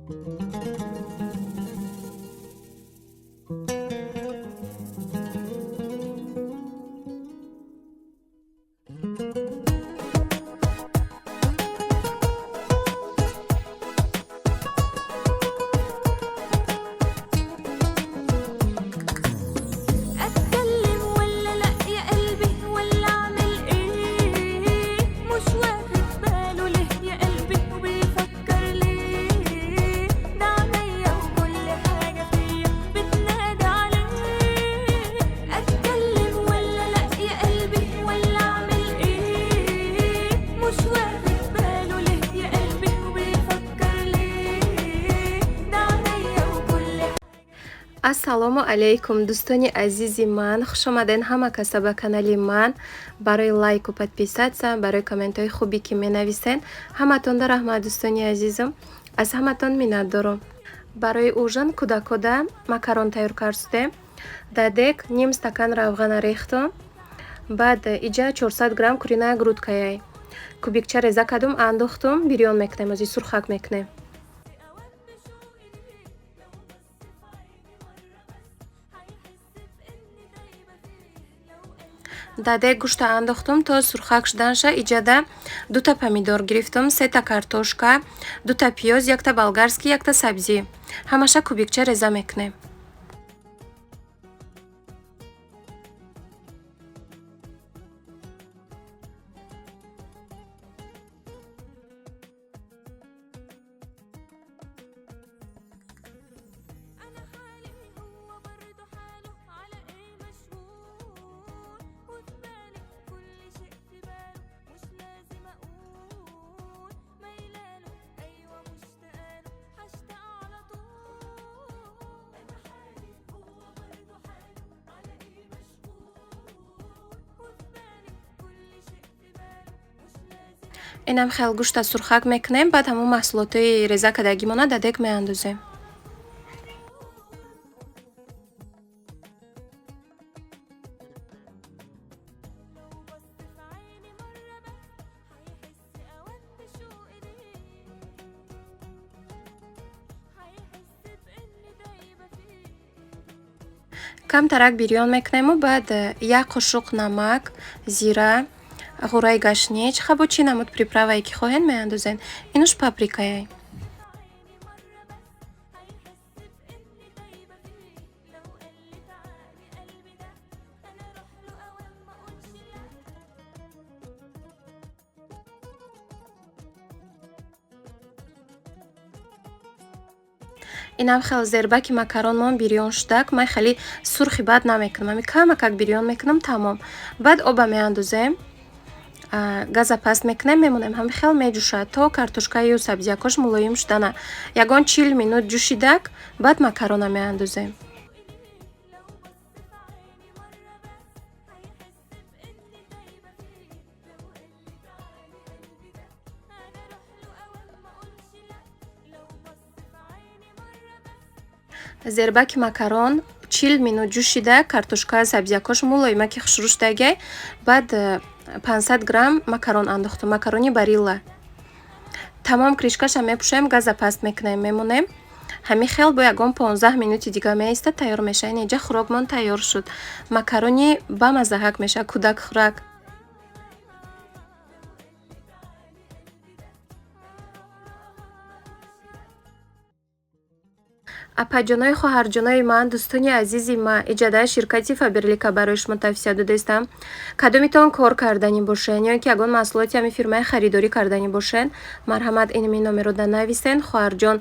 اتكلم ولا لا يا قلبي ولا اعمل ايه؟ مش واخد باله ليه يا قلبي وبيفكر ليه؟ ده عينيا وكل حاجة فيا بتنادي عليه. اتكلم ولا لا يا قلبي ولا اعمل ايه؟ مش واخد باله ليه يا قلبي وبيفكر ليه؟ ده عينيا وكل Ассалому алайкум, дӯстони азизи ман. Хушомаден ҳама каса ба канали ман. Барои лайку, подписаться, барои комментҳои хубе, ки менависен, ҳаматонда раҳмат. Дӯстони азизам, аз ҳаматон миннатдорам. Барои ужин кӯдакода макарон тайёр кардем. Дар дег ним стакан равғана рехтам. Баъд иҷа 400 грамм куриная грудкаяй кубикча реза кардум, андохтум. Бирён мекунем, ози сурхак мекунем. اوام بشوقي ليه، لو بص في عيني مرة بس هيحس بإني دايبة فيه، لو قال Дар дег гӯшта андохтум то сурхак шуданша. Иҷада дута помидор гирифтум, сета картошка, дута пиёз, якта болгарский, якта сабзӣ, ҳамаша кубикча реза мекунем. انا حالي هو برضه حاله، على ايه مشغول؟ وفي بالي كل شيء في باله، مش لازم اقول. ميلاله، ايوه مشتاقله، هشتاق على طول. انا حالي هو برضه حاله، على ايه مشغول؟ وفي بالي كل شيء في باله، مش لازم Инам хел гӯшта сурхак мекунем, баъд ҳамон маҳсулотҳои реза кардагимона дар дег меандозем. لو بص في عيني مرة بس هيحس أوام بشوقي ليه، هيحس بإني دايبة فيه. Камтарак бирён мекунему, баъд як қошуқ намак, зира, ғӯраи гашнич, хабо чӣ намуд приправае, ки хоҳед, меандозен. Инуш паприкаяй. عيني مرة بس هيحس بإني دايبة فيه، لو قال لي تعالي قلبي ده أنا أروح له أوام ما أقولش لا. Инам хел зербаки макаронмон бирён шудак. Ман хеле сурхи бад намекунам, ами камакак бирён мекунам, тамом. Баъд оба меандозем, газа паст мекунем, мемонем, ҳами хел меҷӯшад, то картошкаю сабзиякош мулоим шудана. Ягон 40 минут ҷӯшидак, баъд макарона меандозем. لو بص في عيني مرة بس هيحس بإني دايبة فيه، لو قال لي تعالي قلبي ده أنا أروح له أوام ما أقولش لا، لو بص في عيني مرة بس. Зербаки макарон 40 минут ҷӯшида, картошка, сабзиякош мулоимаки хушрӯ шудагай. Баъд 500 грамм макарон андохтум, макарони Барилла. Тамом, крышкаша мепӯшем, газа паст мекунем, мемонем. Ҳамин хел бо ягон 15 минути дига меистад, тайёр мешавад. Ин инҷа хӯрокмон тайёр шуд. Макарони бамаззаҳак мешавад, кӯдак хӯрак. Апаҷонои, хоҳарҷонои ман, дӯстони азизи ман, иҷадаи ширкати Фаберлика барои шумо тавсия додаистам. Кадомитон кор карданӣ бошен ё ки ягон маҳсулоти ҳамин фирмаи харидорӣ карданӣ бошен, марҳамат, инами номеро да нависен. Хоҳарҷон,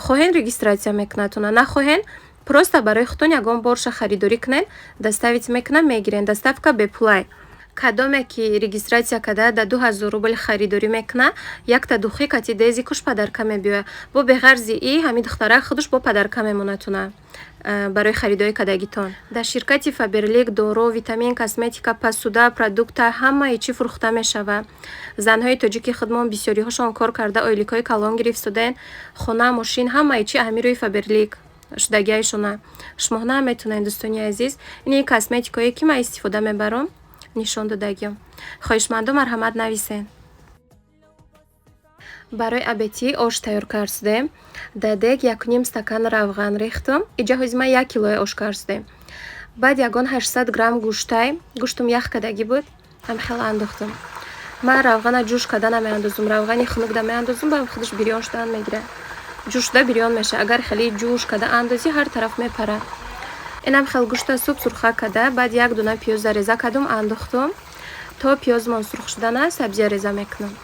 хоҳен, регистрация мекунадтона, нахоҳен, просто барои худтон ягон борша харидорӣ кунен, доставить мекунам, мегирен, доставка бепулай. Кадоме ки регистрация карда, да 2000 рубл харидорӣ мекуна, якта духи кати дезикуш подарка мебиёяд. Бо беғарзи и ҳамин духтарак худаш бо подарка мемонадтона барои харидорӣ кардагитон. Дар ширкати Фаберлик дору, витамин, косметика, посуда, продукта, ҳамаи чӣ фурӯхта мешавад. Занҳои тоҷики худмон бисёриҳошон кор карда, ойликҳои калон гирифтоден, хона, мошин, ҳамаи чӣ ҳамин рӯи Фаберлик шудагиашона. Шумо наметонед, дӯстони азиз. Ин косметикое, ки ман истифода мебарам, нишон додагиам. Хоҳишмандо, марҳамат, нависен. Барои обедӣ ош тайёр кардем. Дар дег 1,5 стакан равған рехтам. Иҷа ҳози ман 1 килои ош кардем. Баъд ягон 800 грамм гӯштай, гӯштум ях кардагӣ буд, ҳам хеле андохтам. Ман равғана ҷӯш карда намеандозум, равғани хунук да меандозум, ба худаш бирён шудан мегирад. Ҷӯш шуда бирён мешавад. Агар хеле ҷӯш карда андозӣ, ҳар тараф мепарад. Инам хел гӯшта суб сурха карда, баъд як дона пиёза реза кардум, андохтум. То пиёзмон сурх шудана, сабзия реза мекунам.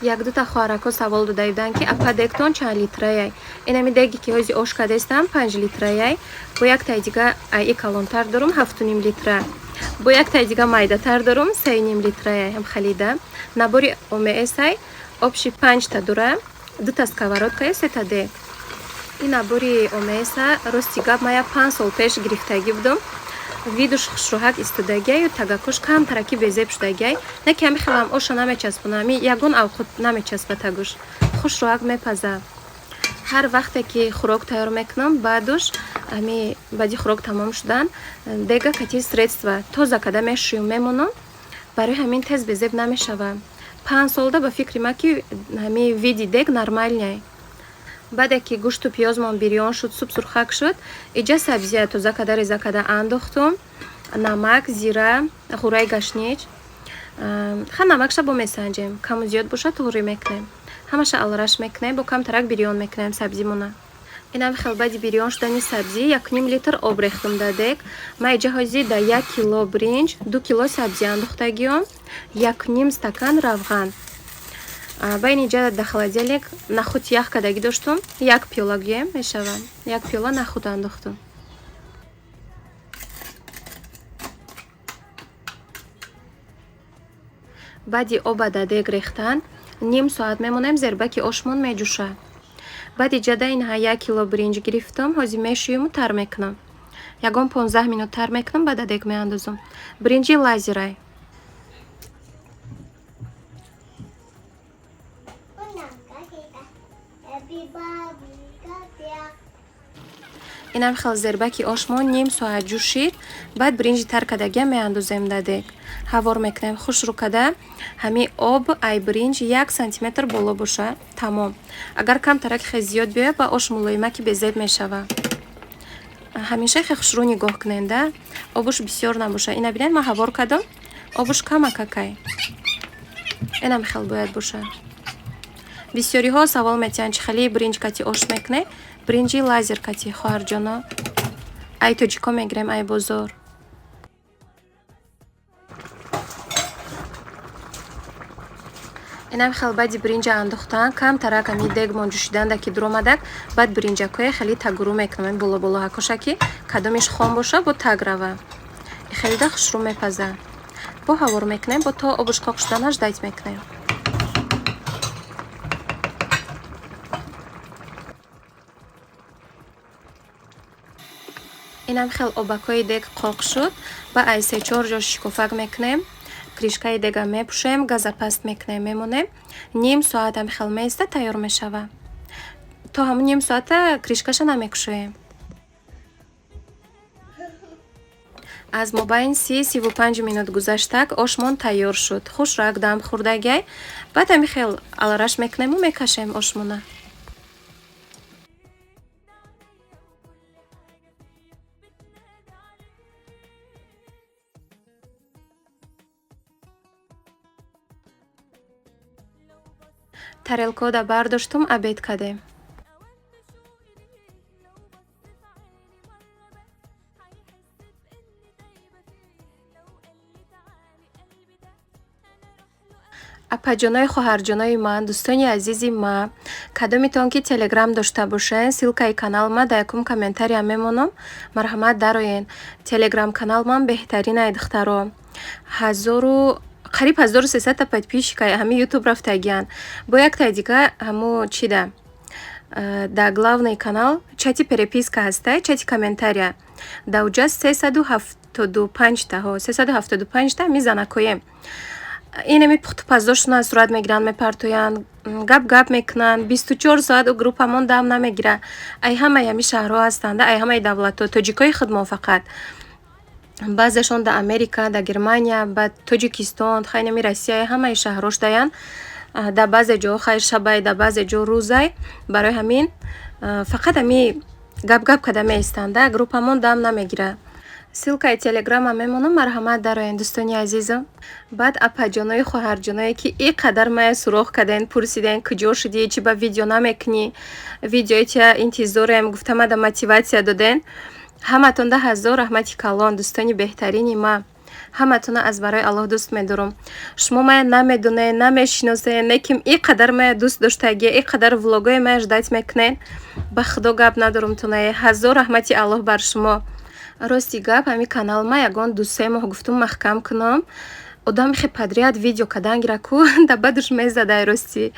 Як-дута хоҳарако савол дода буданд, ки апа, дегтон чанд литраяй? Инами деге ки ҳози ош кардастам, 5 литраяй. Бо яктаи дига аи калонтар дорум, 7,5 литра. Бо яктаи дига майдатар дорум, 3,5 литраяй. Ҳам халида набори ОМС-ай, общий панҷта дора, дута сковородкае, сета дег. Ин набори ОМС-а, рости гап, ман 5 сол пеш гирифтагӣ будам. Видуш хушрӯҳак истодагиаю, тагакош камтараки безеб шудагиай, не ки ҳами хелам оша намечаспона, ами ягон авқот намечаспа, тагуш хушрӯҳак мепаза. Ҳар вақте ки хӯрок тайёр мекунам, баъдуш ами баъди хӯрок тамом шудан, дега кати средства тоза карда мешӯюм, мемонам. Барои ҳамин тез безеб намешава. 5 солда ба фикри ман, ки ҳами види дег нормальный. Баъде ки гӯшту пиёзмон бирён шуд, суб сурхак шуд, иҷа сабзия тоза карда, реза карда андохтум, намак, зира, ғураи гашнич. Ха, намакша бо месанҷем, каму зиёд бошад, туғрӣ мекунем. Ҳамаша алраш мекунем, бо камтарак бирён мекунем сабзимона. Инам хел баъди бирён шудани сабзӣ 1,5 литр об рехтум дар дег. Ман иҷа ҳози дар 1 кило бринҷ 2 кило сабзӣ андохтагиём, 1,5 стакан равған. Ба ин иҷа дар холодильник нахуд ях кардагӣ доштум, як пиёла гӯем мешава, як пиёла нахуд андохтум. Баъди оба дар дег рехтан, ним соат мемонем, зербаки ошмон меҷӯшад. Баъди ҷада инҳа 1 кило биринҷ гирифтам, ҳозир мешӯюму тар мекунам. Ягон 15 минут тар мекунам, баъд дар дег меандозам. Биринҷи лазерай. Инам хел зербаки ошмон ним соат ҷӯшид, баъд биринҷи тар кардагия меандозем дар дег. Ҳавор мекунем хушрӯ карда, ҳами об ай биринҷ 1 сантиметр боло боша, тамом. Агар камтарак хе зиёд биёяд, ба ош мулоимаки безеб мешава. Ҳамеша хе хушрӯ нигоҳ кунем да, обуш бисёр набоша. Ина бинед, ман ҳавор кардам, обуш камакакай. Инам хел бояд бошад. Бисёриҳо савол метиҳанд, чӣ хели биринҷ кати ош мекунед? Биринҷи лазер кати, хоҳарҷоно, ай тоҷико мегирем, ай бозор. Инам хел баъди биринҷа андохтан, камтарак ами дегмон ҷӯшиданда ки дуромадак, баъд биринҷакҳое хеле тагурӯ мекунам, боло болоҳакоша, ки кадомиш хом боша, бо таг рава. Хелида хушрӯ мепаза. Бо ҳавор мекунем, бо то обуш қоқ шуданаш ждать мекунем. Инам хел обакҳои дег қоқ шуд, ба ай се-чор ҷо шикофак мекунем, крышкаи дега мепӯшем, газа паст мекунем, мемонем. Ним соат ҳам хел меиста, тайёр мешава. То ҳамун ним соата крышкаша намекушоем. Аз мобайн 30-35 минут гузаштак, ошмон тайёр шуд, хушрак дам хӯрдагиай. Баъд ҳами хел алараш мекунему мекашем ошмона. Тарелкода бардоштум, обед кардем. Апаҷонои, хоҳарҷонои ман, дӯстони азизи ма, кадомитон ки телеграм дошта бошед, ссылкаи каналма дар якум комментария мемонам, марҳамат, дароен. Телеграм каналман беҳтаринай, духтаро. Ҳазору қариб 1300-та подписчикай ҳами ютуб рафтагиянд. Бо яктаи дига ҳаму чида дар главный канал чати переписка ҳастай, чати комментария, дар уҷа 375-таҳо, 375-та ҳами занакоем. Инами пухтупаздошона сурат мегиранд, мепартоянд, гап гап мекунанд 24 соат. Ӯ группамон дам намегирад. Ай ҳамаи ҳами шаҳрҳо ҳастанд, ай ҳамаи давлатҳо, тоҷикои худмон. Фақат баъзешон дар Америка, дар Германия, ба Тоҷикистон, хайнами Россия, ҳамаи шаҳрҳо шудаянд. Дар баъзе ҷо хайр шабай, дар баъзе ҷо рӯзай. Барои ҳамин фақат ҳами гап-гап када меистанда, группамон дам намегирад. Ссылкаи телеграма мемонам, марҳамат дароен, дӯстони азизам. Баъд апаҷонои хоҳарҷоное, ки и қадар мая суроғ карден, пурсиден, куҷо шудӣ, чӣ ба видео намекунӣ, видеои тя интизорем, гуфта мада мотиватсия доден. Ҳаматонда ҳазор раҳмати калон, дӯстони беҳтарини ма. Ҳаматона аз барои Аллоҳ дӯст медорам. Шумо мая намедонед, намешиносед, лекин и қадар мая дӯст доштагӣ, и қадар влогои мая ждать мекунед. Ба худо гап надорам тонае. Ҳазор раҳмати Аллоҳ бар шумо. Рости гап, ҳамин канал ма ягон 2-3 моҳ гуфтум маҳкам кунам. Одам хе подряд видео кадан гира ку, да бадуш мезадай рости.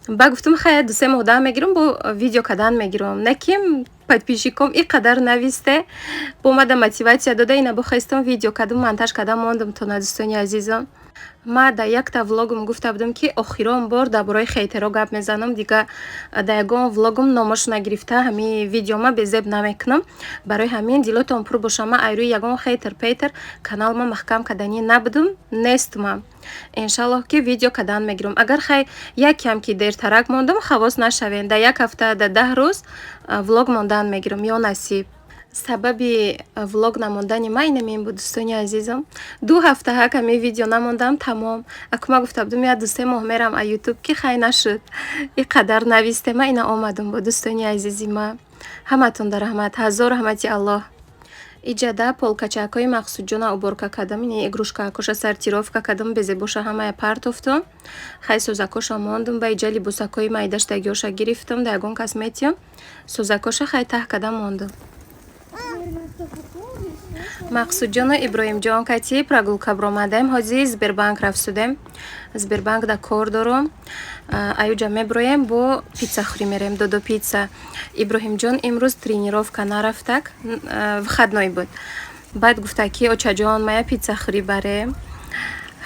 Ба гуфтум хай 2-3 моҳ дам мегирам, бо видео кадан мегирам. Неким подписчиком и қадар нависте, бо мада мотиватсия дода, ина бохестам видео кадам, монтаж кадам мондам то на, дӯстони азизам. Ма дар якта влогам гуфта будам, ки охирон бор дар бораи хейтеро гап мезанам, дига дар ягон влогам номошона гирифта ҳамин видеома безеб намекунам. Барои ҳамин дилотон пур боша, ма айрӯи ягон хейтер пейтер каналма маҳкам каданӣ набудум, нестумам. Иншаллоҳ, ки видео кадан мегирам. Агар хай якам ки дертарак мондам, хавос нашавем. Дар як ҳафта, дар 10 рӯз влог мондан мегирам, ё насиб. Сабаби влог намондани ма инамин буд, дӯстони азизам. 2 ҳафта ҳаками видео намондам, тамом. Акума гуфта будум, я 2-3 моҳ мерам а ютуб, ки хай нашуд. И қадар нависте, ма ина омадам бо дӯстони азизи ма. Ҳаматон да раҳмат, ҳазор раҳмати Аллоҳ. Иҷада полкачакҳои Мақсудҷона уборка кардам, ини игрушкаакоша сортировка кардам, безебоша ҳамая партофтам. Хай сӯзакоша мондум, ба иҷа либосакҳои майдаштагиёша гирифтам, да ягон кас метиём. Сӯзакоша хай таҳ кардам мондум. Мақсудҷону Иброҳимҷон кати прогулка биромадем. Ҳозир Сбербанк рафтудем. Сбербанк да кор дорум. Аюҷа меброем, бо питсахӯрӣ мерем, Додо Пицца. Иброҳимҷон имрӯз тренировка нарафтак, выходной буд. Баъд гуфта, ки очаҷон, мая питсахӯрӣ барем.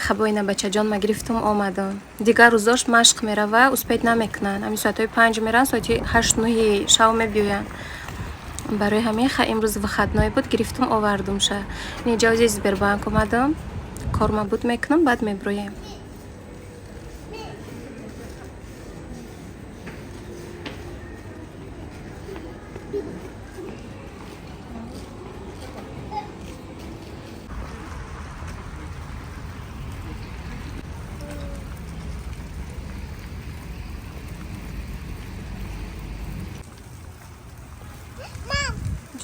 Хабоина бачаҷон ма гирифтум омадам. Дигар рӯзош машқ мерава, успеть намекунанд. Ҳамин соатҳои 5 меранд, соати 8-9 шав мебиёянд. Барои ҳамин ха имрӯз выходной буд, гирифтум овардумша. Инҷа ози Сбербанк омадам, корма буд мекунам, баъд меброем.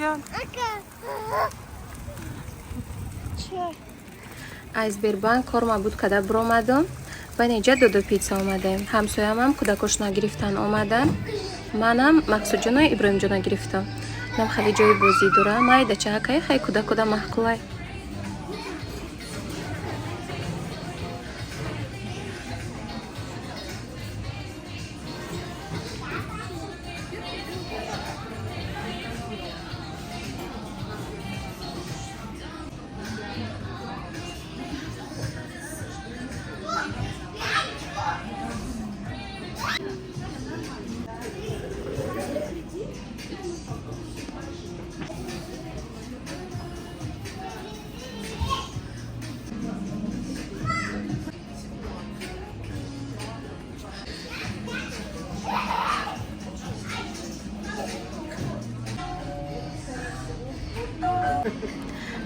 Ҷон. Аз Сбербанк корма буд када биромадам. Ба инҷа Додо Пицца омадем. Ҳамсоямам кӯдакошона гирифтан омадан. Манам Мақсудҷону Иброҳимҷона гирифтам. Инам хеле ҷои бозӣ дора. Майда чаҳакай хай кӯдакода маъқулай.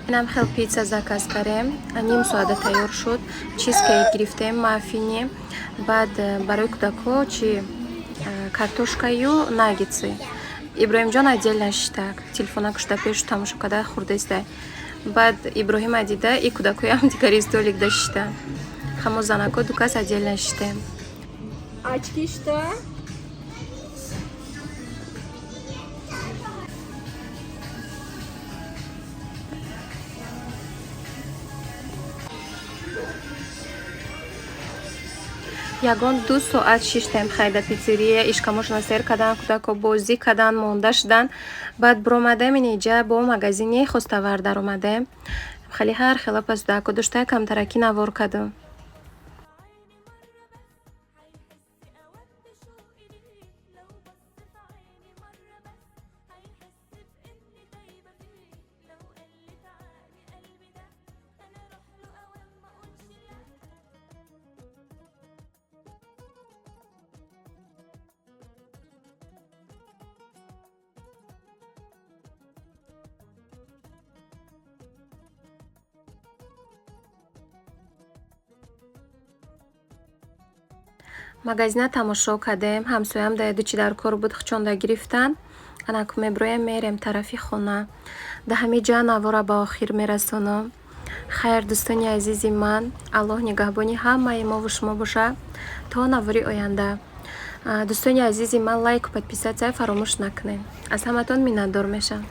Инам хел пицца заказ кардем, ним соата тайёр шуд. Чизкейк гирифтем, маффини. Баъд барои кӯдакҳо чи картошкаю наггетсы. Иброҳимҷон отдельно шиштак, телефона кушта пешу тамошо карда хӯрдестай. Баъд Иброҳима дида, и кӯдакҳоям дигари столик да шишта. Ҳамо занако ду кас отдельно шиштем. Очки что? Ягон 2 соат шиштем хайда пиццерия, ишкамошона сер кардан, кӯдако бозӣ кардан, монда шудан. Баъд биромадем инҷа бо магазини хостовар даромадем. Хеле ҳар хела пасудако дошта, камтараки навор кардам. Магазина тамошо кардем, ҳамсоям да яду чӣ дар кор буд, хучонда гирифтан. Анаку меброем, мерем тарафи хона. Да ҳамин ҷа навора ба охир мерасонам. Хайр, дӯстони азизи ман, Аллоҳ нигаҳбони ҳамаи мову шумо боша то навори оянда. Дӯстони азизи ман, лайку подписаться фаромӯш накунед. Аз ҳаматон миннатдор мешавам.